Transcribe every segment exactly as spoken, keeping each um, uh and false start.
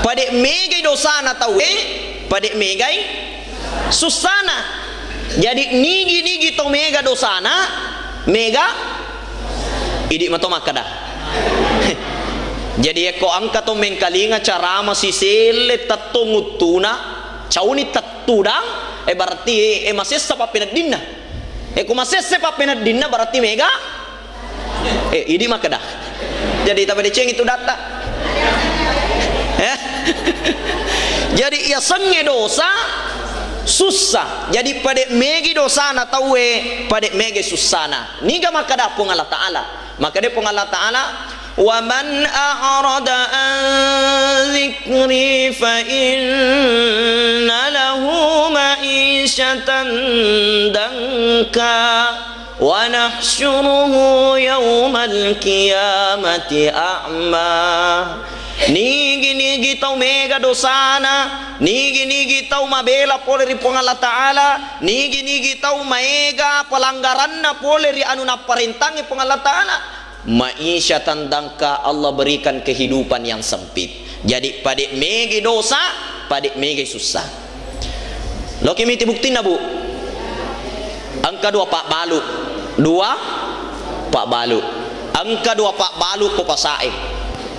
Pade megai dosana tauwe, pade megai sussana. Jadi nigi-nigi tau mega dosana, mega idi mato makkada. Jadi ekko engka to mengkalinga carama siselle tettong uttuna, cauni tettudang, eh berarti eh masessa pappeneddinna. Eh ko masessa pappeneddinna berarti mega Eh, idi makkeda. Jadi tapadecengi tudatta. Eh? Jadi yasengnge dosa sussa. Jadi pade megi dosana tauwe, pade megi sussana. Niga makkeda Puang Allah Ta'ala? Makkeda Puang Allah Ta'ala, "Wa man a'rada an dzikri fa inna lahu ma'isyatan danka." Wa nahsyuruhu yaumal qiyamati a'ma. Nigi-nigi tau mega dosana, nigi-nigi tau mabela pole ri Puang Allah Ta'ala, nigi-nigi tau maega pelanggaranna pole ri anu napparentangi Puang Allah Ta'ala, ma'isyatan dangka, Allah berikan kehidupan yang sempit. Jadi, pade megi dosa, pade megi sussa. Loki miti buktinna, Bu. Engka dua pabbalu. Dua pabbalu. Engka dua pabbalu ko pasae.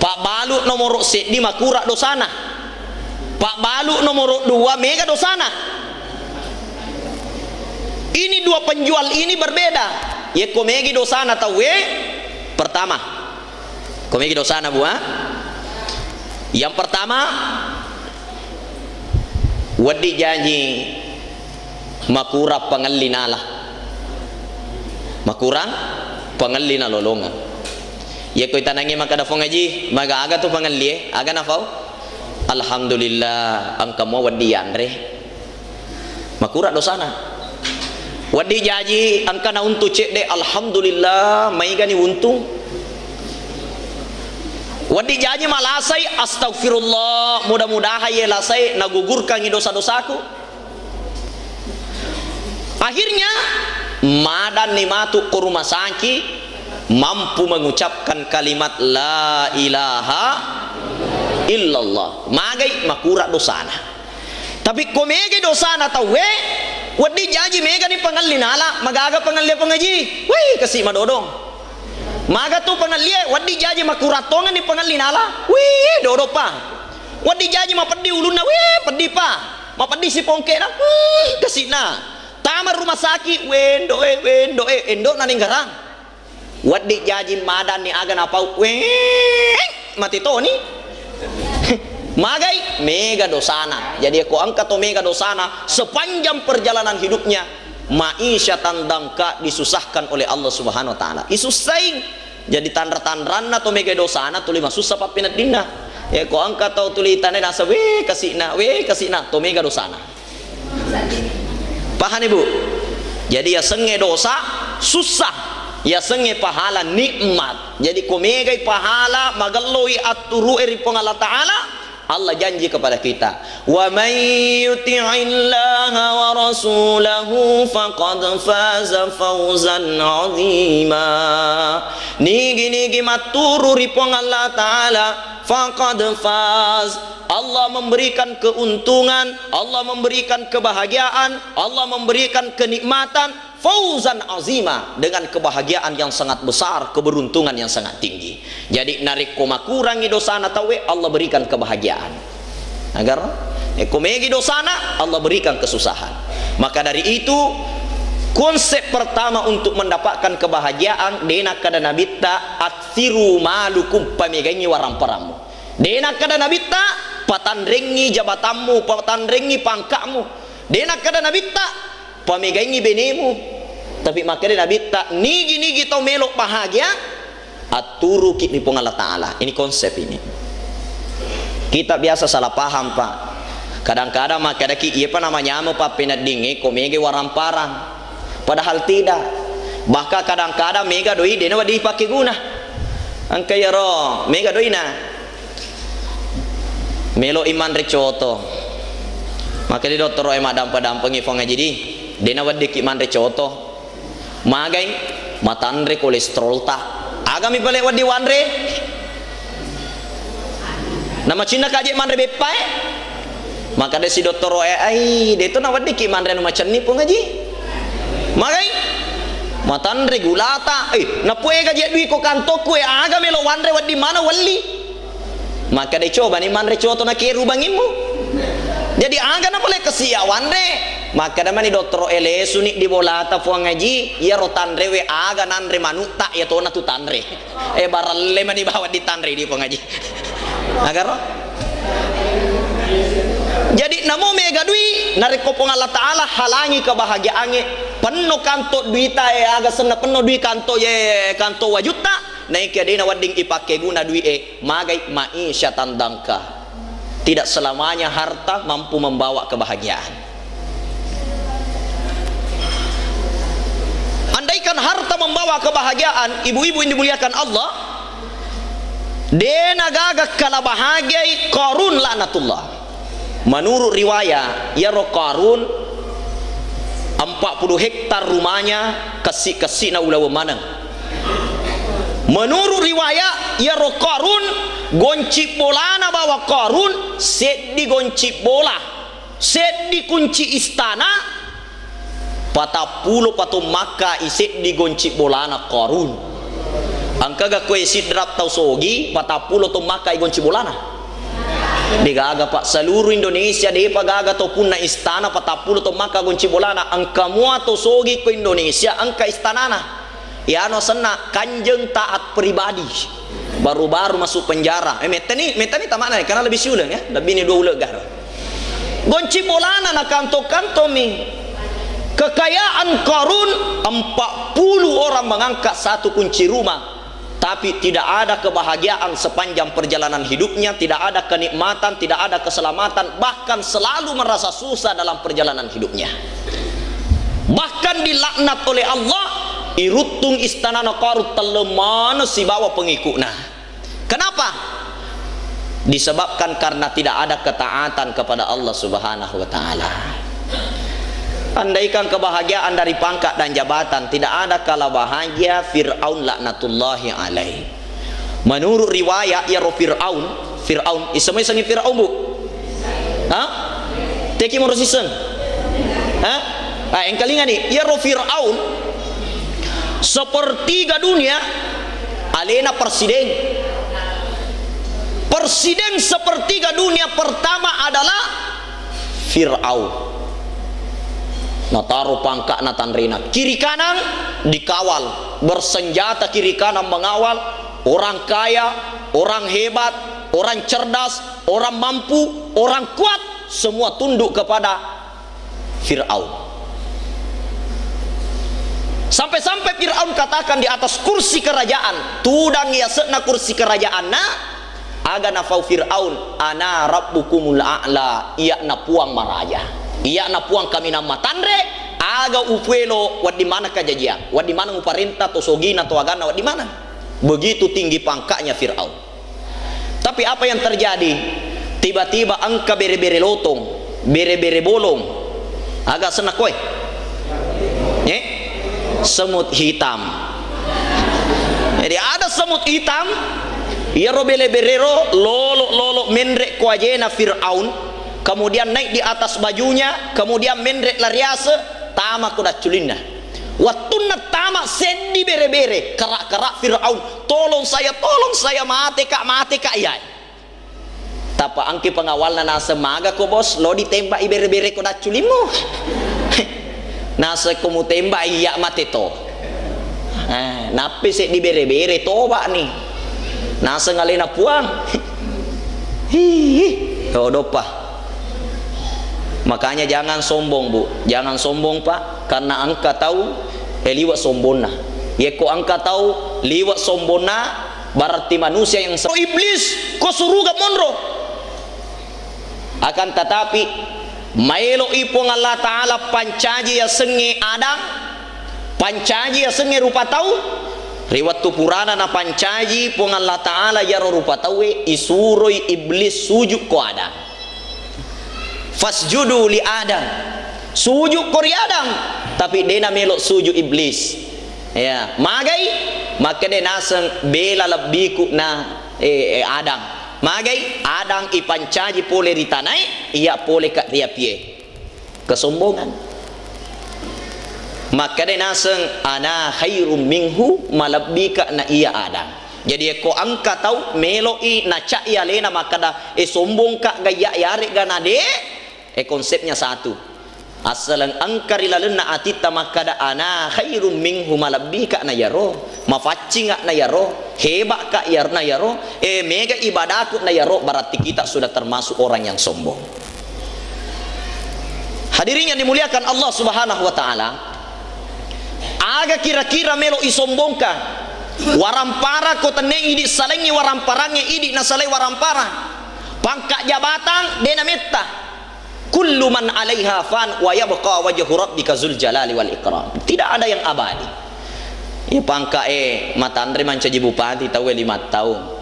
Pabbalu nomoro seddi makura dosana. Pabbalu nomoro dua mega dosana. Ini dua penjual ini berbeda. Yekko megi dosana tauwe, pertama, Ko megi dosana, Bu, ha? Yang pertama, wedding jaji makurang pangelli nala. Makurang pangelli nalolongeng. Yekko itanangi makkeda Puang Haji, maga aga tu pangelli e, aga nafau? Alhamdulillah, engka mua wedding yanre. Makurang dosana. Wedding jaji engka nauntu cedde, alhamdulillah, maigani untung. Wedding jaji malasai, astagfirullah, mudah-mudahan ye lasai nagugurkangi dosa-dosaku. Akhirnya, madanni matu ko rumah sakit, mampu mengucapkan kalimat la ilaha illallah. Magai makurang dosana. Tapi ko mega dosana tauwe, wedding jaji megani pangelli nala, magaga pangelli Puang Haji. Wih, kasi madodong. Maga tu pangelli e, wedding jaji makurang tongenni pangelli nala. Wih, dodo pa. Wedding jaji mapeddi ulunna, wih, peddi pa. Mapeddi sipongkena, wih, kasina. Tama rumah sakit, wendo e, wendo e, endo na ninggarang. Wedding jaji madanni aga napau, weng, mati toni. Magai mega dosana. Jadi ko engka to mega dosana sepanjang perjalanan hidupnya, ma'isyatan dangka, disusahkan oleh Allah Subhanahu wa Ta'ala. Isussai. Jadi tanra-tanranna to mega dosana tuli masussa pappeneddinna. Ya ko engka tau tuli tanai nasa, we kasina, we kasina, to mega dosana. Pahani, Bu? Jadi, yasengnge dosa, sussa. Yasengnge pahala, nikmat. Jadi, ko megai pahala, magelloi atturu'e ri Puang Allah Ta'ala, Allah janji kepada kita, "Wa man yuti'illaha wa rasulahu faqad faza fauzan azima." Nigi-nigi matturu ri Puang Allah Ta'ala, faqad faz. Allah memberikan keuntungan, Allah memberikan kebahagiaan, Allah memberikan kenikmatan, fauzan azima, dengan kebahagiaan yang sangat besar, keberuntungan yang sangat tinggi. Jadi, narekko makurangi dosana tauwe, Allah berikan kebahagiaan. Agar, eh, ko megi dosana, Allah berikan kesusahan. Maka dari itu, konsep pertama untuk mendapatkan kebahagiaan, de nakkeda Nabitta, "Aksiru malukum," pamegaingi waramparammu. De nakkeda Nabitta, "Patanrengngi jabatammu, patanrengngi pangka'mu." De nakkeda Nabitta, "Pamegaingi benemu." Tapi makkeda Nabitta, "Nigi-nigi tau melo bahagia, atturuki mi Puang Allah Ta'ala." Ini konsep ini. Kita biasa salah paham, Pak. Kadang-kadang makkedaki, "Iyapa namanyameng pappeneddingnge, ko mega waramparang." Padahal tidak. Bahkan kadang-kadang mega doi, dena wedding pake guna. Engka iyaro, mega doina. Melo i manre coto. Maka di dottoro e maddampe-dampengi Puang Haji di. Dena weddikki manre coto. Magai, matanre kolesterol ta. Agami pale wedding wanre? Namacinna kaje manre beppae? Makkeda si dottoro'e, "Ai, deto naweddikki manre anu macenni, Puang Aji." Magai? Matanre gulata. Eh, napuega je dui ko kantokku, eh, aga melo wanre wedding mana welli? Makkeda, "Cobani manre coto na kerubangimmu." Jadi aga napale kesiya wanre? Makkeda mani dottoro'e, "Lesuni di bolata, Puang Aji, iyaro tanrewe aga nanre manutta, iya tona tu tanre." Eh, baralle mani bawa ditanre di, Puang Aji. Agaro? Jadi, namo mega dui, narekko Puang Allah Ta'ala halangi kebahagiaangnge, penno kanto duita, eh, aga senna penno dui kanto, ye, kanto wajutta, naekia dena wedding ipakke guna dui, eh, magai maisha tandangka. Tidak selamanya harta mampu membawa kebahagiaan. Andaikan harta membawa kebahagiaan, ibu-ibu yang dimuliakan Allah, dena gaga kala bahagiai Qarun laknatullah. Menurut riwayat, iyaro Qarun empat puluh hektar rumahnya, kessi-kessina ulaweng maneng. Menurut riwayat, iyaro Qarun, gonci bolana bawa Qarun, seddi gonci bola. Seddi kunci istana, patappulo patommakkai seddi gonci bolana Qarun. Engkaga koe Sidrap tau sogi, patappulo tommakkai gonci bolana? Degaga, Pak. Seluruh Indonesia depa gaga tau punna istana patappulo tommakka gonci bolana. Engka mua tau sogi ko Indonesia engka istanana. Iyanu asenna kanjeng taat pribadi. Baru-baru masuk penjara. Eh, mettani, mettani tamana, karena lebih siuleng, ya. Lebih ni dua uleng gar. Gonci bolana na kantong-kantong mi. Kekayaan Qarun, empat puluh orang mengangkat satu kunci rumah. Tapi tidak ada kebahagiaan sepanjang perjalanan hidupnya, tidak ada kenikmatan, tidak ada keselamatan, bahkan selalu merasa susah dalam perjalanan hidupnya. Bahkan dilaknat oleh Allah, iruttung istanana Qarun telleng maneng sibawa pengikutna. Kenapa? Disebabkan karena tidak ada ketaatan kepada Allah Subhanahu wa Ta'ala. Andaikan kebahagiaan dari pangkat dan jabatan, tidak ada kala bahagia Fir'aun laknatullahi alaih. Menurut riwayat, iyaro Fir'aun, Fir'aun, isemai sengi Fir'aun, Bu? Ha? Teki moro siseng? Ha? Ah, engkalinga ni, iyaro Fir'aun sepertiga dunia alena presiden. Presiden sepertiga dunia pertama adalah Fir'aun. Nataro pangka'na tanrena. Kiri kanan dikawal, bersenjata kiri kanan mengawal, orang kaya, orang hebat, orang cerdas, orang mampu, orang kuat, semua tunduk kepada Fir'aun. Sampai-sampai Fir'aun katakan di atas kursi kerajaan, tudang yase'na kursi kerajaanna, aga nafau Fir'aun, "Ana rabbukumul a'la, iya'na puang maraja. Iya'na puang kaminang matanre, aga upuelo, wedding maneng kajajiang, wedding maneng uparenta to sogina to aganna, wedding maneng." Begitu tinggi pangkatnya Fir'aun. Tapi apa yang terjadi? Tiba-tiba engka bere-bere lotong, bere-bere bolong. Aga asenna koe? Eh? Semut hitam. Jadi ada semut hitam, iyaro bere-berero lolo-lolo menre ko ajena Fir'aun, kemudian naik di atas bajunya, kemudian menre lariase, tama ko dacculinna. Wattunna tama seddi bere-bere, kara-kara Fir'aun, "Tolong saya, tolong saya, mate ka, mate ka," iyai. Tappa engki pengawalna naseng, "Maga ko, Bos, lo ditembak i bere-bere ko dacculimmu?" Naseng, "Ko mutembak iya mate to." Eh, nappi seddi bere-bere toba ni. Naseng alena puang. Hihi, todoppa. Makanya jangan sombong, Bu. Jangan sombong, Pak. Karena engka tau, eh, liwe' sombonna. Yekko engka tau liwe' sombonna, berarti manusia yang se-, iblis, ko suruga monro. Akan tetapi, maeloi Puang Allah Ta'ala pancaji yasengnge Adam, pancaji yasengnge rupa tau, ri wettu purana napancaji Puang Allah Ta'ala iyaro rupa tauwe, isuroi iblis suju' ko Adam. "Fasjudu li Adam." Suju' ko ri Adam, tapi de' namelo' suju' iblis. Ya, magai? Makkeda naseng, "Bela lebbiku na, eh, eh, Adam." Magai Adang ipancaji pole ri tanae, iya poleka ri apie. Kesombongan. Makkeda naseng, "Ana khairum minhu," malebbika na iya Adang. Jadi, ekko engka tau melo'i nacai alena makkeda, "E, sombongka gayya, yaregga na de'," e, konsepnya satu. Assaleng engka ri lalenna atitta makkeda, "Ana khairum minhu," malebbika na yaro, mafaccinga na yaro, heba'ka yar-, na yaro, e, mega ibadaku na yaro, berarti kita sudah termasuk orang yang sombong. Hadirin yang dimuliakan Allah Subhanahu wa Ta'ala, aga kira-kira melo isombongka? Warampara ko tenne idi salengi waramparangnge, idi nasalai warampara. Pangka jabatan de nametta. Kullu man alaiha fan wa yabqa wajhu rabbika zul jalali wal ikram. Tidak ada yang abadi. Iya pangka e matanre mancaji bupati tauwe lima taung.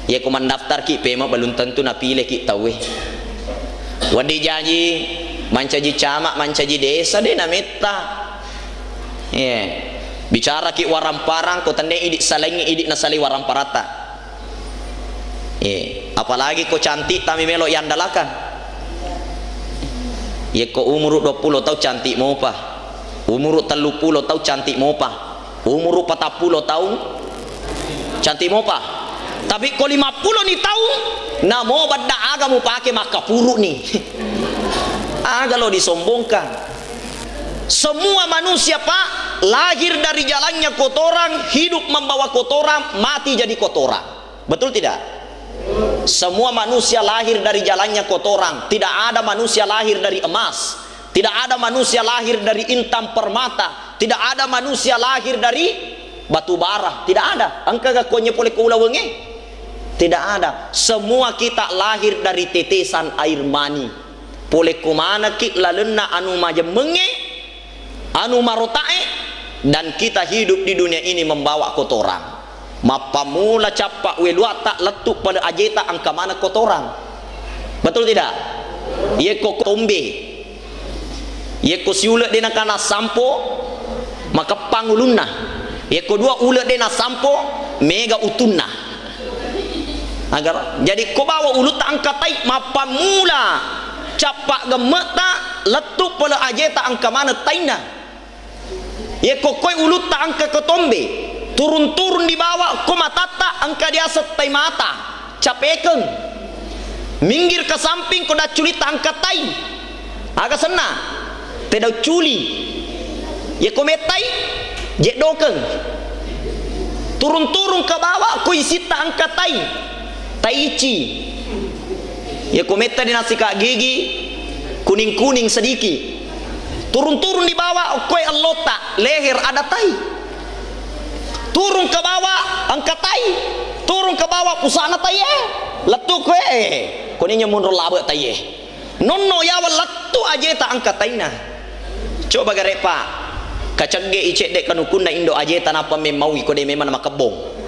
Iya ko mandaftarki pema belum tentu napileki tauwe. Wedding jaji mancaji camat, mancaji desa de nametta. Iya. Bicaraki waramparang ko tenne idi salengi idi nasalai waramparatta. Eh, apalagi ko cantik tami melo iandalakang. Yekko umuru dua puluh taung cantik mopa. Umuru tellu puluh taung cantik mopa. Umuru patappulo taung cantik mopa. Tapi ko lima puluh ni taung, namo badda aga mupake makkapuru ni. Aga lo disombongkan. Semua manusia, Pak, lahir dari jalannya kotoran, hidup membawa kotoran, mati jadi kotoran. Betul tidak? Semua manusia lahir dari jalannya kotoran. Tidak ada manusia lahir dari emas. Tidak ada manusia lahir dari intan permata. Tidak ada manusia lahir dari batu bara. Tidak ada. Engka ga konye pole ko ulawengnge? Tidak ada. Semua kita lahir dari tetesan air mani. Pole ko manekki lalenna anu majemmengnge, anu marotae, dan kita hidup di dunia ini membawa kotoran. Mappammula cappa weluatta lettu pale ajeta engka maneng kotoran. Betul tidak? Yekko tombe. Yekko siule de nakana sampo, makeppang ulunna. Yekko dua ule de nasampo, mega utunna. Agar, jadi ko bawa ulutta engka tai, mappammula cappa gemme'ta lettu pale ajeta engka maneng tainna. Yekko koi ulutta engka ketombe, turun-turun di bawah ko matatta engka diaseng tai mata, capekeng. Minggir ke samping ko dacculitta engka tai. Aga senna? Tedau culi. Yekko mettai, jeddokeng. Turun-turun ke bawah ko isitta engka tai. Taici. Yekko metta di nasika gigi, kuning-kuning sedikit. Turun-turun di bawah, okkoi ellota, leher ada tai. Turun ke bawah, engka tai. Turun ke bawah, pusana tai, eh. Lettu koe, eh. Koninya munro labe tai, eh. Nonno yawa lettu ajeta engka taina. Coba gare, Pak. Kacegge i cedde kanukunna indo ajeta nappa memmaui ko de memang makebbong.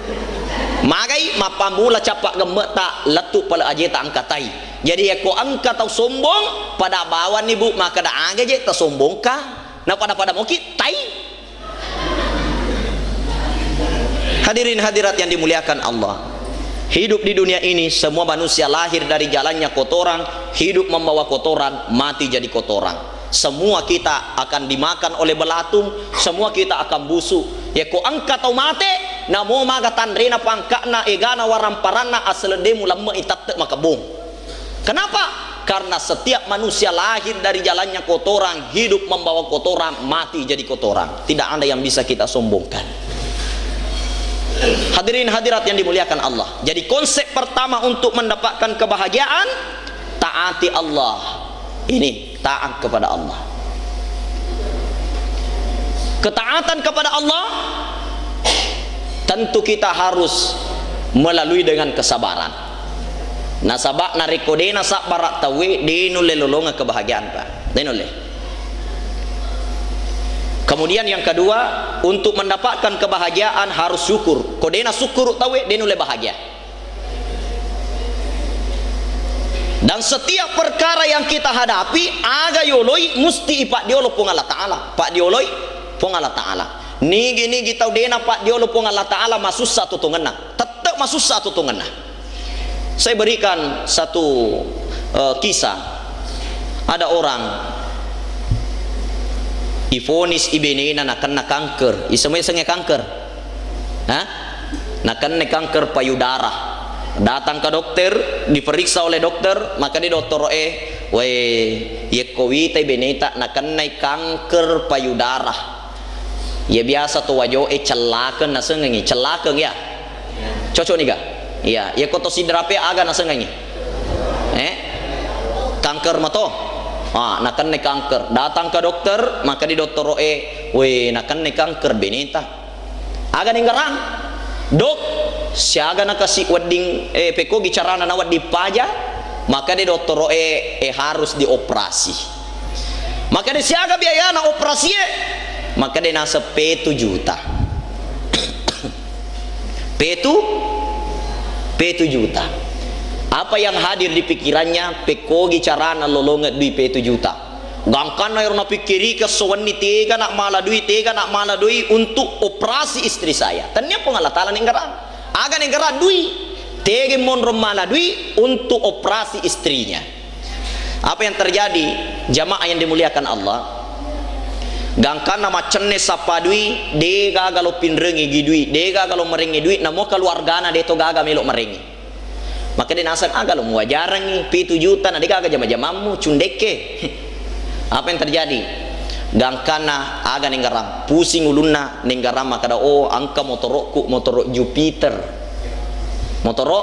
Magai mappammula cappa gemme'ta lettu pale ajeta engka tai. Jadi yakko engka tau sombong, pada bawanni, Bu, makkeda aga je tasombongka? Na pada-pada moki tai. Hadirin hadirat yang dimuliakan Allah. Hidup di dunia ini, semua manusia lahir dari jalannya kotoran, hidup membawa kotoran, mati jadi kotoran. Semua kita akan dimakan oleh belatung, semua kita akan busuk. Yakko engka tau mate, namo maga tanrena, pangka'na, egana, waramparanna, asal de mulamme'i tette makebbong. Kenapa? Karena setiap manusia lahir dari jalannya kotoran, hidup membawa kotoran, mati jadi kotoran. Tidak ada yang bisa kita sombongkan. Hadirin hadirat yang dimuliakan Allah. Jadi konsep pertama untuk mendapatkan kebahagiaan, taati Allah. Ini taat kepada Allah. Ketaatan kepada Allah tentu kita harus melalui dengan kesabaran. Nasaba narekko de nasabbara tauwe, de nulle lolongeng kebahagiaan, Pak. De nulle. Kemudian yang kedua, untuk mendapatkan kebahagiaan harus syukur. Ko de nasyukur tauwe, de nulle bahagia. Dan setiap perkara yang kita hadapi, aga yoloi, musti ipadiolo Puang Allah Ta'ala. Padioloi Puang Allah Ta'ala. Nigi-nigi tau dena padiolo Puang Allah Ta'ala, masussa tutungenna. Tette masussa tutungenna. Saya berikan satu, eh, kisah. Ada orang ivonis ibenena nakenna kanker. Iseng-iseng kanker. Hah? Nakenna kanker payudara. Datang ke dokter, diperiksa oleh dokter, maka di dokter, eh, weh, yekko wita beneta nakenna kanker payudara. Iya biasa to wajoe cellakeng nasengengi, cellakeng ya. Cocok niga? Iya, iya ko to sidrape aga nasengengi. Eh? Kanker mato. Ah, nakenna kanker. Datang ke dokter, maka di dokter, eh, weh, nakenna kanker beneta. Aga nenggarang? Dok, siaga nakasi wedding, eh, pekogi carana na wedding paja, maka di dokter, eh, eh, harus dioperasi. Maka de siaga biayana operasie? Maka de naseng petu juta. Petu, petu juta. Apa yang hadir di pikirannya? Pekogi carana lolongeng dui petu juta. Gangkanna ero napikkirike esso wenni tega nak mala dui, tega nak mala dui untuk operasi istri saya. Tennia Puang Allah Taala nenggarang. Aga nenggarang dui. Tega monro mala dui untuk operasi istrinya. Apa yang terjadi, jamaah yang dimuliakan Allah? Gangkanna maccenne sappa dui, de gaga lo pinrengi gi dui, de gaga lo merengi dui, namo keluargana de to gaga melo merengi. Maka de naseng aga lo muajarangi, pitu juta na de gaga jama-jamammu, cundekke. Apa yang terjadi? Gangkanna aga nenggarang, pusing ulunna nenggarang makkada, oh, engka motorokku, motoro Jupiter. Motoro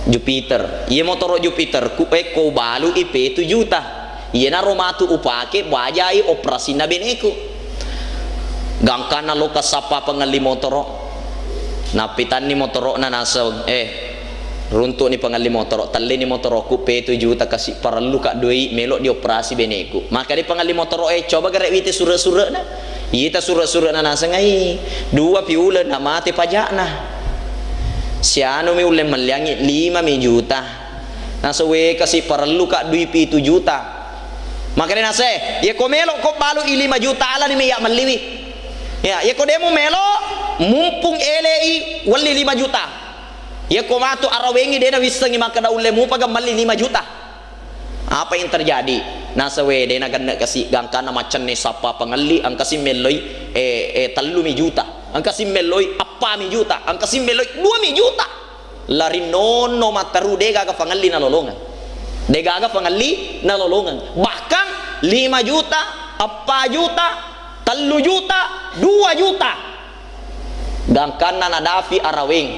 Jupiter. Iya motoro Jupiterku, eh, ko balu i petu juta. Iyanaro matu upake bajai operasinna beneku. Gangkanna loka sappa pengelli motoro. Nappitanni motoro'na naseng, eh, runtu'ni pengelli motoro, tellini motoroku petu juta kasi parellu ka doi melo dioperasi beneku. Maka di pengelli motoro, eh, coba gare wite sure-sure'na. Ita sure-sure'na naseng ai, dua pi uleng namate pajakna. Sianumi ulle melliangi lima mi juta. Naseng we kasi parellu ka dui pitu juta. Makanya nase, ya ko melo ko balu i lima juta alani me ya melliwi. Ya, ya ko demu melo mumpung ele i welli lima juta. Ya ko matu arawengi dena wissengi makkada ulle mupa ga melli lima juta. Apa yang terjadi? Nasa we dena genne kasi gangkana maccenne sappa pangelli engkasi melloi, eh, eh, tellu mi juta. Engkasi melloi eppa mi juta. Engkasi melloi dua mi juta. Lari nonno matteru de gaga pangelli nalolongeng. De gaga pangelli nalolongeng. Bahkan lima juta, eppa juta, tellu juta, dua juta. Gangkanna nadafi araweng.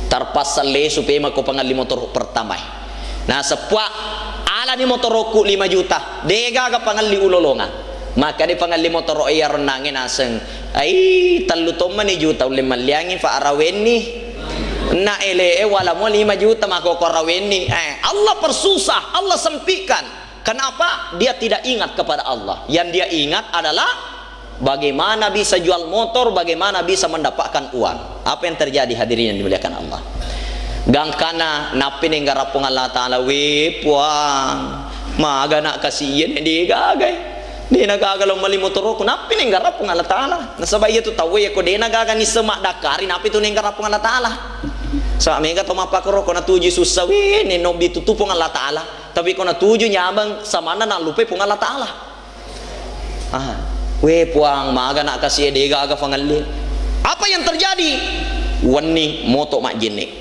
Terpaksa lesu pema ko pangelli motoro pertamae. Naseng pua alani motorokku lima juta. De gaga pangelli ulolongeng. Maka de pangelli motoro iya ronnange naseng. Ai, tellu tommani juta ulle malliangi fa arawenni. Na ele e wala mo lima juta mako ko arawenni. Eh, Allah persusah, Allah sempitkan. Kenapa? Dia tidak ingat kepada Allah. Yang dia ingat adalah bagaimana bisa jual motor, bagaimana bisa mendapatkan uang. Apa yang terjadi, hadirin yang dimuliakan Allah? Gangkana nappi nenggarang Puang Allah Taala, we Puang, maga nak kasi iye ne de gaga e. De na gaga lo mali motoroku, nappi nenggarang Puang Allah Taala. Nasaba iya tu tau e ko de na gaga nisseng maddakkari, nappi tu nenggarang Puang Allah Taala. Saba mega to mappakoro ko natuju sussa, we nenno bi tutu Puang Allah Taala. Tapi ko natuju nyameng samanna nallupai Puang Allah Taala. Ah, we Puang, maga nak kasi e de gaga pangelli. Apa yang terjadi? Wenni moto majjenne.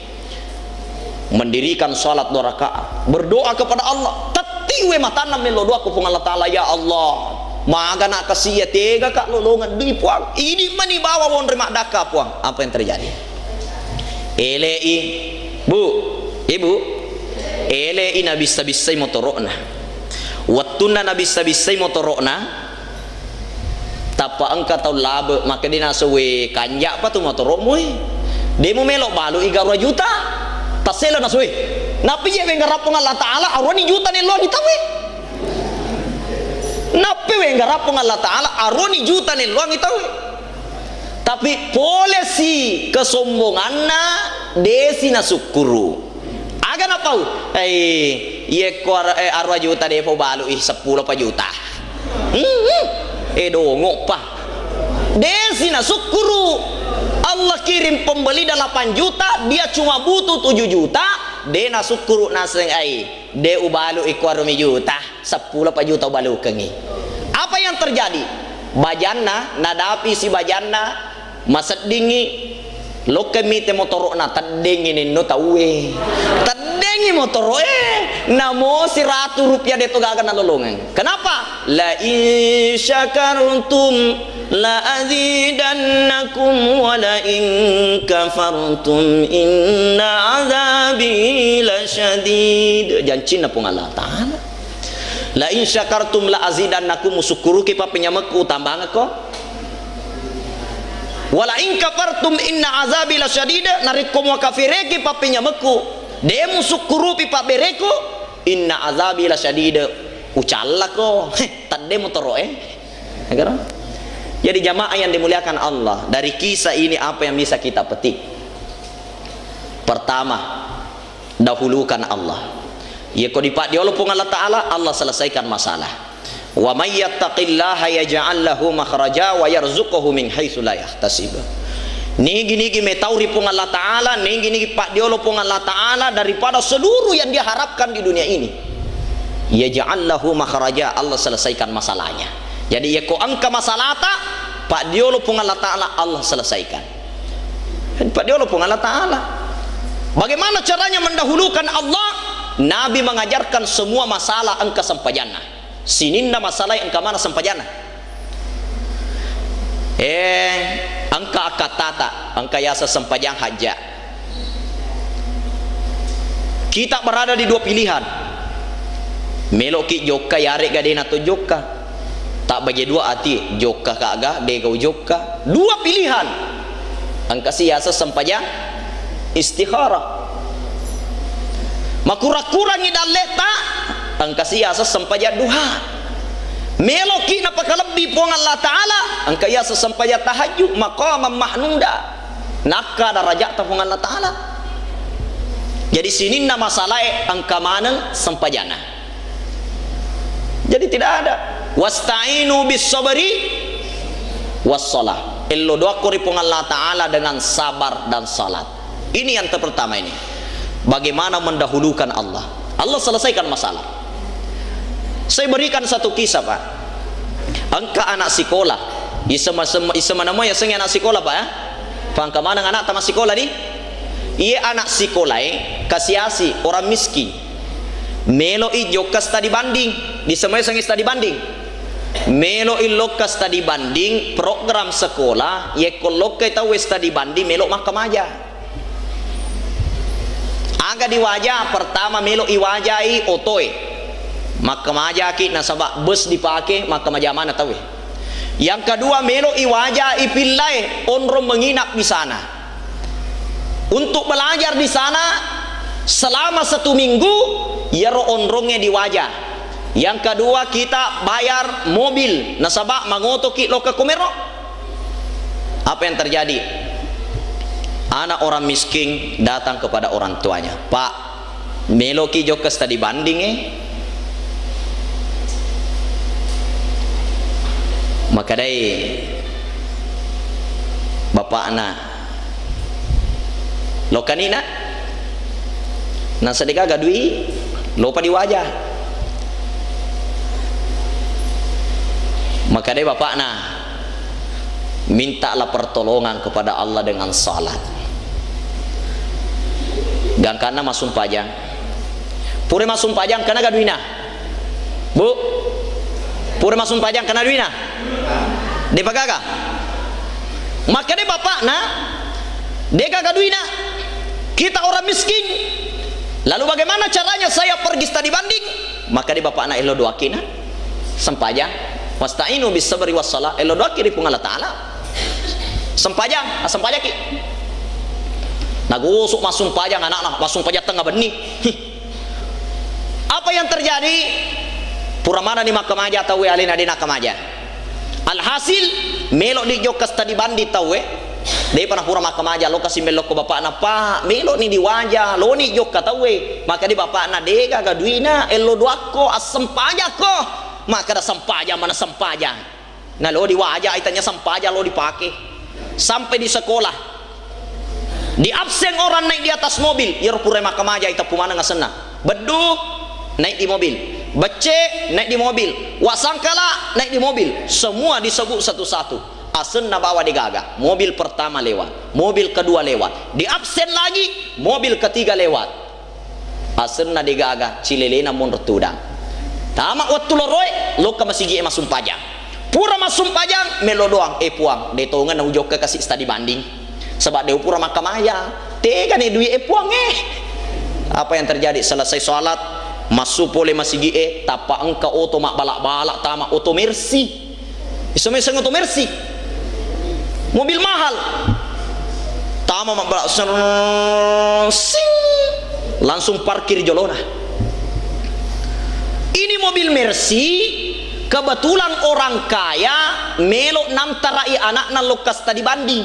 Mendirikan salat dua rakaat, berdoa kepada Allah. Tetti we matanna mello doa ko Puang Allah Taala, ya Allah, maga nak kasi e tega ka lolongeng dui Puang. Idi mani bawa wonre maddakka Puang. Apa yang terjadi? Elei, Bu, Ibu, elei nabissa-bissai motoro'na. Wettunna nabissa-bissai motoro'na, tappa engka tau labe, maka de naseng, we, kanja pa tu motoro'mu e. De mu melo balu i garua juta. Tasselo naseng, we. Nappi je wenggarang Puang Allah Taala, aruani juta nelloangi tau e. Nappi wenggarang Puang Allah Taala, aruani juta nelloangi tau e. Tapi polesi kesombonganna, desi nasukkuru. Aga napau? Eh, yekko ar-, eh, arua juta depo balu i seppulo pa juta. Hmm, eh, dongo pa. Desi nasukkuru. Allah kirim pembeli delapan juta, dia cuma butuh tujuh juta, De nasukkuru naseng ai, de ubalu iko arumi juta, seppulo pa juta ubalukengi. Apa yang terjadi? Bajanna, nadapi si bajanna, maseddingi, lokka mite motoro'na, teddengi nenno tauwe. Teddengi motoro'e, namo siratu rupiah de to gaga nalolongeng. Kenapa? La in syakartum la azidannakum wa la in kafartum inna azabi lasyadid. Jancinna Puang Allah Ta'ala. La in syakartum la azidannakum, musukkuruki pappenyamekku, utambangekko. Wa la in kafartum inna azabi lasyadid, narekko muakafireki pappenyamekku, de musukkurupi pabbereku, inna azabi lasyadid, ucallako. Heh, tedde motoro'e. Ya kan? Jadi jamaah yang dimuliakan Allah, dari kisah ini apa yang bisa kita petik? Pertama, dahulukan Allah. Yeko dipaddiolo Puang Allah Ta'ala, Allah selesaikan masalah. Wa may yattaqillaha yaj'al lahu makhraja wa yarzuqhu min haitsu la yahtasib. Nigi-nigi metau ri Puang Allah Ta'ala, nigi-nigi paddiolo Puang Allah Ta'ala daripada seluruh yang dia harapkan di dunia ini. Yaj'al lahu makhraja, Allah selesaikan masalahnya. Jadi, yeko engka masalahta, paddiolo Puang Allah Ta'ala, Allah selesaikan. Paddiolo Puang Allah Ta'ala. Bagaimana caranya mendahulukan Allah? Nabi mengajarkan semua masalah engka sempajanna. Sininna masalah engka mana sempajanna. Eh, engka akkattata, engka yaseng sempajang hajja. Kita berada di dua pilihan. Meloki jokka, yarega dena to jokka. Tabbage dua ati, jokka kaga, dega ujokka. Dua pilihan. Engkasi yaseng sempajang istikharah. Makura-kurangi dalleta, engkasi yaseng sempajang duha. Meloki napakalebbi Puang Allah Ta'ala, engka yaseng sempajang tahajud, maqaman mahmuda. Nakka daraja'ta Puang Allah Ta'ala. Jadi sininna masalae engka maneng sempajanna. Jadi tidak ada. Wasta'inu bis sabri was salah. Ello doakko ri Puang Allah Ta'ala dengan sabar dan salat. Ini yang pertama ini. Bagaimana mendahulukan Allah. Allah selesaikan masalah. Saya berikan satu kisah, Pak. Engka anak sikola. Isema-, sema-, isema namo yasengnge anak sikola, Pak, ya? Pangka maneng anak tamat sikola di? Iye anak sikolae kasiasi orang miskin. Melo'i jokka study banding. Disema yasengnge study banding. Melo'i lokka study banding program sekolah, yekko lokkai tauwe study banding melo makkamaja. Aga diwaja? Pertama, melo iwajai otoe. Makkamajaki nasaba bus dipake, makkamaja maneng tauwe. Yang kedua, melo iwajai pillae, onrong menginap di sana. Untuk belajar di sana selama satu minggu, iyaro onrongnge diwaja. Yang kedua, kita bayar mobil, nasaba mangotoki lokka komero. Apa yang terjadi? Anak orang miskin datang kepada orang tuanya, "Pak, meloki jokka study banding, eh." Makkedai bapakna, "Lokkani, Nak, nasaba degaga dui, lopa diwaja." Makkedai bapakna, "Mintalah pertolongan kepada Allah dengan salat." Gangkanna massumpajang. Pura massumpajang, engka gaga duina? Bu, pura massumpajang, engka duina? Depa gaga. Makkedai bapakna, "Degaga duina. Kita orang miskin. Lalu bagaimana caranya saya pergi study banding?" Makkedai bapakna, "Ello doaki, Nak. Sempajang. Wasta'inu bis sabri was salah. Ello doaki ri Puang Allah Ta'ala. Sempajang, ah, sempajaki." Nagusuk massumpajang anakna, massumpajang tengnga benni. Hih. Apa yang terjadi? Pura manenni makkamaja tauwe, alena de nakkamaja. Alhasil, melo ni jokka study banding tauwe. Depa napura makkamaja, lokasi melokko bapakna, "Pak, melo ni diwaja, loni jokka tauwe." Makkedai bapakna, "Degaga duina, ello doakko, assempajakko." Makkeda, "Sempajang, mana sempajang?" Nalo diwaja, itanya sempajang lo dipake. Sampai di sekolah. Di absen orang naik di atas mobil, iyaro pura makkamaja iteppu maneng asenna. Beddu, naik di mobil. Becce, naik di mobil. Wa sangkala, naik di mobil. Semua disebut satu-satu. Asenna bawa degaga. Mobil pertama lewat. Mobil kedua lewat. Di absen lagi, mobil ketiga lewat. Asenna degaga, cilelena monro tudang. Tama wettu loroe, lokka masigi e massumpajang. Pura massumpajang, melo doang, "Eh, Puang, de tongeng na ujokka kasi study banding. Sebab de upura makkamaja. Tegane dui e, Puang, eh." Apa yang terjadi? Selesai sholat, massu pole masigi e, tappa engka oto mabbala-bala, tama oto Mercy. Iso meseng oto Mercy. Mobil mahal. Tama mabbala, serrrr, sing. Langsung parkir jolona. Ini mobil Mercy, kebetulan orang kaya melo nantarai anakna lokka study banding.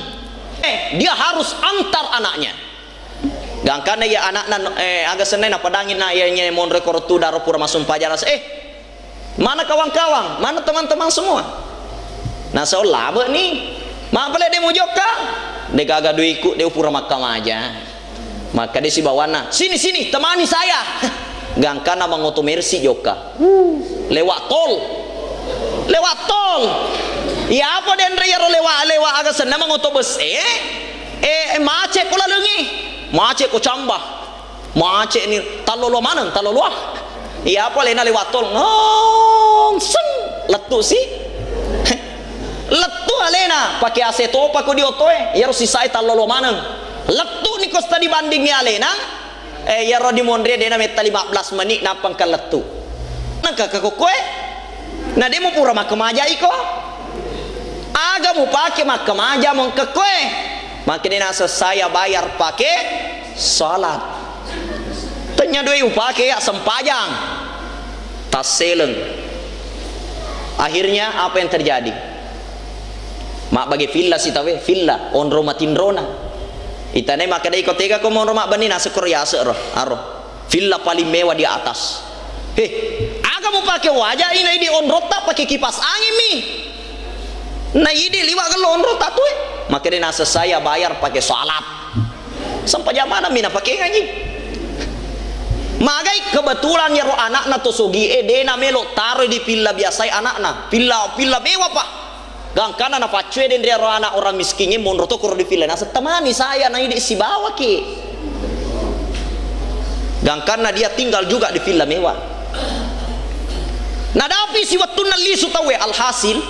Eh, dia harus antar anaknya. Gangkanna iya anakna, eh, aga senna napadangi na iya, iya monro koro tudang ro pura massumpajang, eh, mana kawan-kawan? Mana teman-teman semua? Naseng, "Labe ni. Mapale de mujokka?" "De gaga duiku, de upura makkamaja." Makkeda sibawanna, "Sini, sini, temani saya." Gangkanna mangoto Mercy jokka. Lewat tol. Lewat tol. Iya apa denre iyaro lewat, lewat aga senna mangoto bus e? Eh, eh, macet ko lalengnge. Macet ko Camba. Macet ni, talloloa maneng, talloloa. Iya apa alena lewat tol, ngongseng, lettu si. Lettu alena, pake A C topa ko di otoe, iyaro sisae talloloa maneng. Lettu ni ko study banding alena, eh, iyaro di monri dena metta lima belas menit nappa engka lettu. Nengka ke kokkoe? Na de mupura makkamaja iko? Aga mupake makkamaja mongkekkoe? Makkeda naseng, "Saya bayar pake salat." Tennya doi upake ya sempajang. Tasseleng. Akhirnya apa yang terjadi? Mabbage villa sitawe, villa, onro matinrona. Itanai makkeda iko tega ko monro mabbenni naseng koro yaseng ro, aro. Villa paling mewah di atas. He, aga mupake waja ina idi onrotta pake kipas angin mi. Na idi liwa gello onrotta tu e. Makkeda naseng saya bayar pake salat. Sempajang maneng mi napakengaji. Magai kebetulan yaro anakna to sogi e dena melo taroi di villa biasai anakna. Villa, villa mewah, Pak. Gangkanna napaccue denre aro anak orang miskingnge monro to koro di villa. Naseng temani saya na idi sibawaki. Gangkanna dia tinggal juga di villa mewah. Nadapi si wettunna lisu tauwe, alhasil,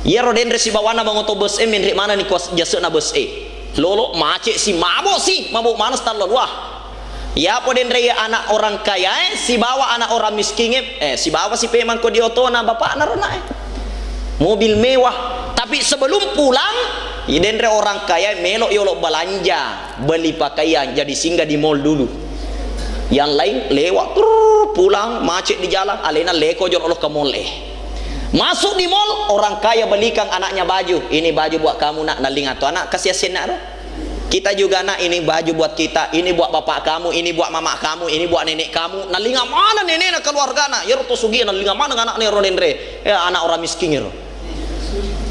iyaro denre sibawana mangoto bus e, menre manenni ko jase'na bus e. Lolo macet si, mabok si, mabok maneng tallalua. Yapo denre iya anak orang kaya e, sibawa anak orang miskin e, eh, sibawa si pemang ko di otona bapakna ro nak e. Mobil mewah. Tapi sebelum pulang, i denre orang kaya e melo yolo belanja, beli pakaian, jadi singgah di mall dulu. Yang lain lewat, trrr, pulang, macet di jalan, alena leko jolo lo ke mall e. Masuk di mall, orang kaya belikan anaknya baju. Ini baju buat kamu nak, nalinga tu anak kasihan nak ro. Kita juga nak, ini baju buat kita, ini buat bapak kamu, ini buat mama kamu, ini buat nenek kamu. Nalinga maneng nenena keluargana, iyaro to sugi nalinga maneng anakna ro denre. Ya, anak orang miskin ro.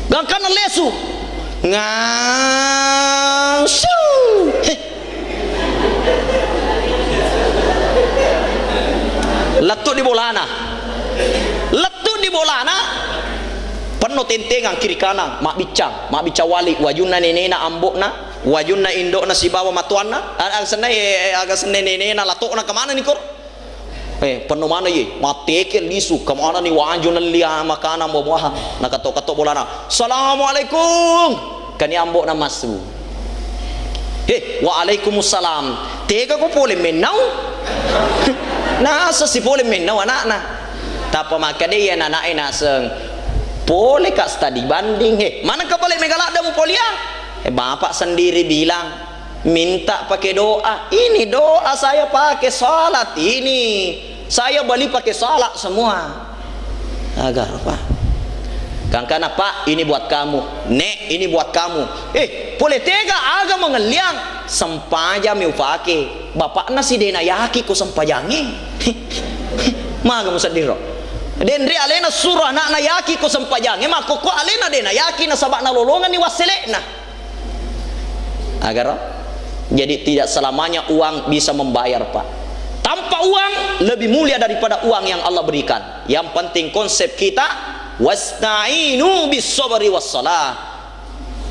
Gangkanna lesu. Ngang, siu. He. Lettu di bolana. Lettu di bolana. Penno tentengang kiri kanan, mabbiccang, mabbiccang wali, wajunna nenena ambokna, wajunna indokna sibawa matuanna, a-, aga senna, eh, eh, aga senna nenena latokna kemana ni kor? Eh, penno mana ye? Mateke lisu, kemana ni waju nelli, ah, makanan buah-buahan. Nakato-kato bolana. "Assalamualaikum." Kani ambokna massu. "He, waalaikumsalam. Tega ko pole mennau?" Naseng si pole mennau anakna. Tappa makkeda iya anak e naseng, "Pole ka study banding, he. Mana ka pale mega ladda mu polia?" Eh, bapak sendiri bilang, "Minta pakai doa." Ini doa saya pakai, salat ini. Saya beli pakai salat semua. Agar, Pak. Gangkana, "Pak, ini buat kamu. Nek, ini buat kamu." Eh, pole tega aga mangelliang? Sempajang mi upake. Bapakna si dena yaki ko sempajangnge. Maga museddiro. Denre alena suro anakna yaki ko sempajangnge, makkokko alena dena yaki nasaba nalolongenni wasselekna. Agaro? Jadi, tidak selamanya uang bisa membayar, Pak. Tanpa uang, lebih mulia daripada uang yang Allah berikan. Yang penting konsep kita, "Wasta'inu bis sabri was salah."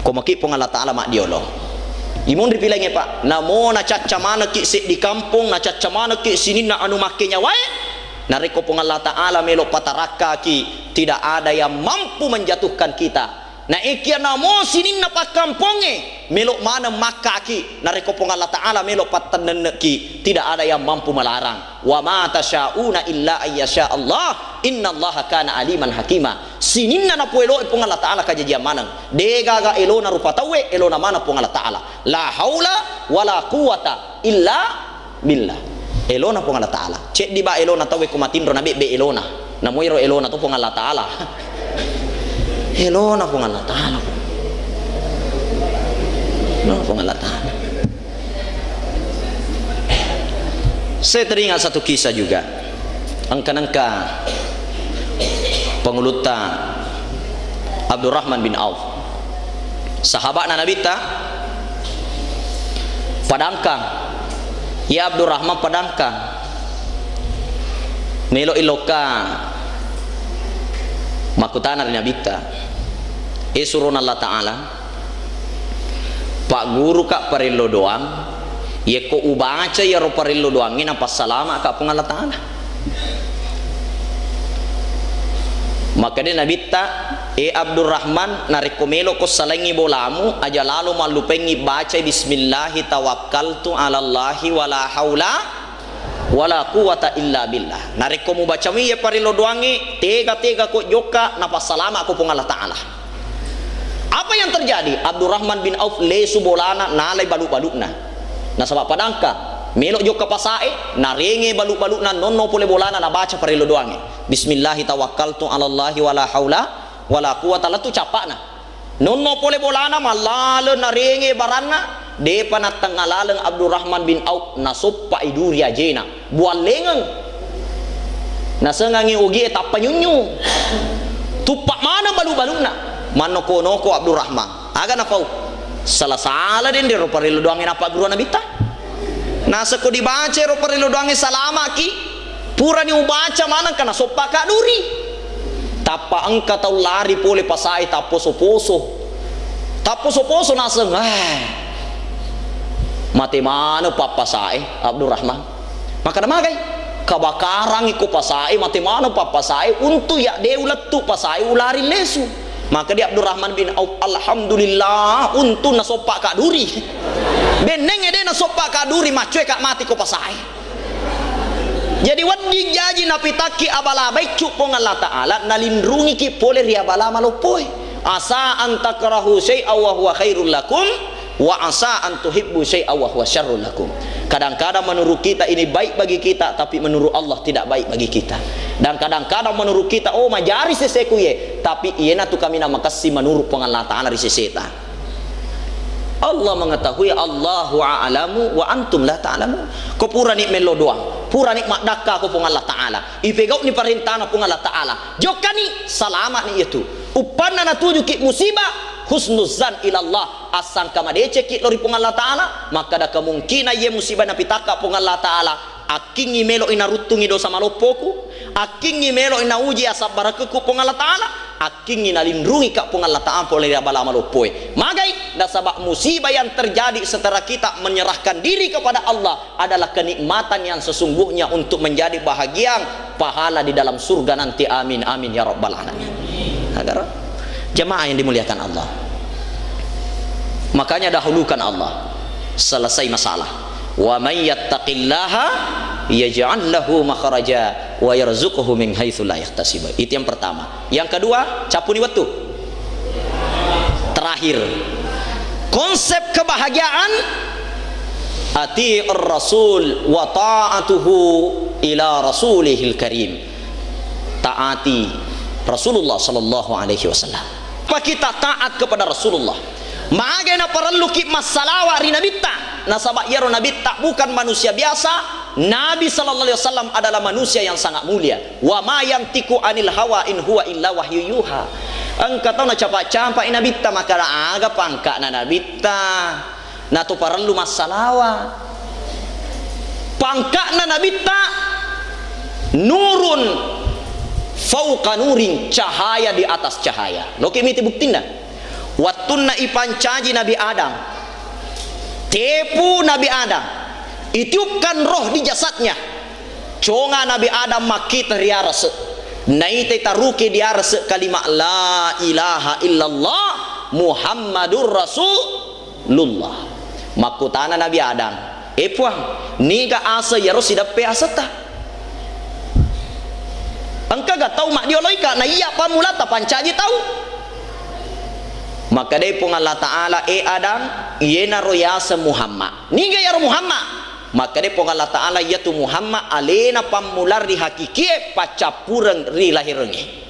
Ko maki Puang Allah Ta'ala maddiolo. Imunri pilengnge, Pak. Namo nacacca manekki seddi kampong, nacacca manekki sininna anu makke nyawae, narekko Puang Allah Ta'ala melo patarakkaki, tidak ada yang mampu menjatuhkan kita. Naekia namo sininna pakkampongnge, melo maneng makkaki, narekko Puang Allah Ta'ala melo pattennenneki, tidak ada yang mampu melarang. "Wa ma tasyauna illa ayyasya Allah, innallaha kana aliman hakima." Sininna napoeloi Puang Allah Ta'ala kajajiang maneng. Degaga elona rupa tauwe, elona maneng Puang Allah Ta'ala. La haula wala quwwata illa billah. Elona Puang Allah Ta'ala. Ceddi ba elona tauwe ko matinro nabebbe elona. Namoiro elona to Puang Allah Ta'ala. Elona Puang Allah Ta'ala. Elona Puang Allah Ta'ala. Saya teringat satu kisah juga. Engka-nengka pengulutta Abdurrahman bin Auf. Sahaba'na Nabitta, padangkang. Ya Abdurrahman, padangkang. Melo ilokka makkutana ri Nabitta. E surona Allah Ta'ala, pagguruka parello doang, yekko ubaca iyaro parello doangnge napassalama'ka Puang Allah Ta'ala. Makkeda Nabitta, "E Abdurrahman, narekko meloko salaingi bolamu, aja lalo mallupaingi bacai bismillahi tawakkaltu alallahi wala haula wala quwwata illa billah." Narekko mubacami iye parello doangnge, tega-tega ko jokka, napassalama'ko Puang Allah Ta'ala. Apa yang terjadi? Abdurrahman bin Auf lesu bolana, nalai balu'-balu'na. Nasaba padangka, melo jokka pasa'e, narenge balu'-balu'na, nonno pole bolana, nabaca parello doangnge. Bismillahi tawakkaltu alallahi wala haula wala quwwata, lettu cappa'na. Nonno pole bolana, mallaleng narenge baranna, depa nattengnga laleng Abdurrahman bin Auf, nasoppa'i duri ajena. Buallengeng. Nasengangngi ogie tappa nyunyu. Tuppa maneng balu'-balu'na. Mannoko-noko Abdurrahman. Aga napau? Sala-sala denrero parello doangnge napagguruang Nabitta. Nasekko dibaca ero parello doangnge salama'ki, purani ubaca maneng kana soppaka duri. Tappa engka tau lari pole pasa'e tapposo-poso. Tapposo-poso naseng, eh. Mate maneng pappasae, Abdurrahman. Makkeda magai? Kabakarangngi ko pasa'e, mate maneng pappasae, untu ya de ulettu pasa'e ulari lesu. Makkeda Abdurrahman bin Auf, "Alhamdulillah, untu nasoppaka duri." Benneng ede nasoppaka duri, maccoeka mati ko pasa'e. Jadi wedding jaji napitakki abala baiccu Puang Allah Ta'ala, nalinrungiki pole ri abala maloppoe. Asa an takrahu syai'an wa huwa khairul lakum, wa asa an tuhibbu syai'an wa huwa syarrul lakum. Kadang-kadang menurut kita ini baik bagi kita, tapi menurut Allah tidak baik bagi kita. Dan kadang-kadang menurut kita, oh, majari seseku ye, tapi iyena tu kami na makessi menurut Puang Allah Ta'ala ri seseta. Allah mengetahui, Allahu a'lamu wa antum la ta'lamun. Ko purani mello doang, purani maddakka ko Puang Allah Ta'ala, ipegau'ni parentana Puang Allah Ta'ala, jokkani, salama'ni iyatu. Uppanna natujuki musibah, husnuzan ilallah, assangka madecekki lao ri Puang Allah Ta'ala, makkada kemungkinan iye musibah napitakka Puang Allah Ta'ala, akkingngi melo'i naruttungi dosa maloppoku, akkingngi melo'i nauji asabbarakku Puang Allah Ta'ala, akkingngi nalinrungika Puang Allah Ta'ala pole ri abala maloppoe. Magai? Nasaba musibah yang terjadi setelah kita menyerahkan diri kepada Allah adalah kenikmatan yang sesungguhnya untuk menjadi bahagian pahala di dalam surga nanti. Amin, amin, ya rabbal alamin. Agar jemaah yang dimuliakan Allah, makanya dahulukan Allah, selesai masalah. "Wa may yattaqillaha yaj'al lahu makhraja wa yarzuqhu min haitsu la yahtasib." Itu yang pertama. Yang kedua, capuni wettu. Terakhir, konsep kebahagiaan, ati'ur rasul wa ta'atuhu ila rasulihil karim. Taati Rasulullah sallallahu alaihi wasallam. Apa kita taat kepada Rasulullah? Magai naparelluki massalawa ri Nabitta? Nasaba iyaro Nabitta bukan manusia biasa. Nabi sallallahu alaihi wasallam adalah manusia yang sangat mulia. "Wa ma yantiqu anil hawa in huwa illa wahyu yuha." Engka tau nacapa-capai Nabitta, makkada aga pangka'na Nabitta. Natu parellu massalawa. Pangka'na Nabitta nurun fauqa nurin, cahaya di atas cahaya. Loki miti buktinna. Wattunna ipancaji Nabi Adam, tepu Nabi Adam, itiupkan roh di jasadnya. Conga Nabi Adam makkita ri arase. Naitai taruki di arase kalima la ilaha illallah Muhammadur Rasulullah. Makkutana Nabi Adam, "E Puang, niga ase yaro sideppe asetta? Engkaga tau maddioloika na iya pammulata pancaji tau?" Makkadai Puang Allah Ta'ala, "E Adam, iyenaro yaseng Muhammad." "Niga yaro Muhammad?" Makkadai Puang Allah Ta'ala, "Iyatu Muhammad alena pammula ri hakikie, paccappureng ri lahirengnge."